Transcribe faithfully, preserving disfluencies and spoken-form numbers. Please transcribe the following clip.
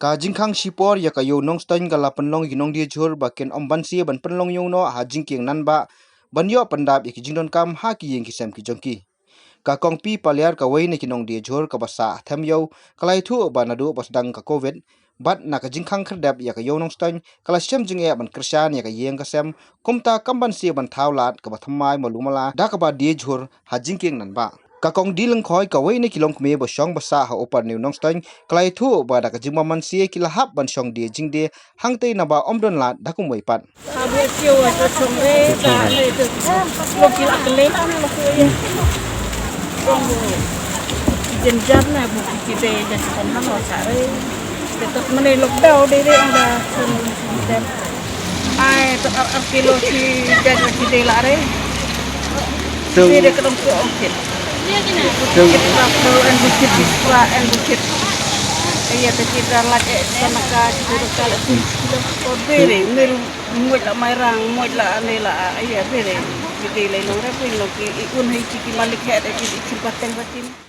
Ka jingkhang shipor ïa ka Ïew Nongstoiñ ka la pynlong ïa ki nongdie jhur ba kin ym banse ban pynlong ïew noh ha jingkieng nanbah ban ïoh pyndap ïa ki jingdonkam ha ki ïing ki sem ki jong ki. Ka Kong P. Paliar, kawei na ki nongdie jhur kaba sah ha Them Ïew, ka la ïathuh ba naduh ba sdang ka Covid bad na ka jingkhang khyrdep ïa ka Ïew Nongstoiñ, ka la shem jingeh ban kyrshan ïa ka ïing ka sem, kumta kam banse ban thaw lad kaba thymmai malu mala da kaba die jhur ha jingkieng nanbah. Ka Kong D. Lyngkhoi, kawei na ki longkmie ba shong ba sah ha Upper New Nongstoiñ, ka la ïathuh ba da ka jingbym banse ki la hap ban shong die jingdie hangtei naba ym don lad da kumwei pat. Ai, to ar ar kilo ki dei la ki dei la re. Dei dei ka dong ko ong kit. Kit la ko en bukit di swa en bukit. Iya, te kita lagi sama ka kita kala tu. Ko bere, meru muat la mai rang, muat la ane la, iya bere. Ki dei la long re pin lo ki i un hai ki malik het ki ki pateng patin.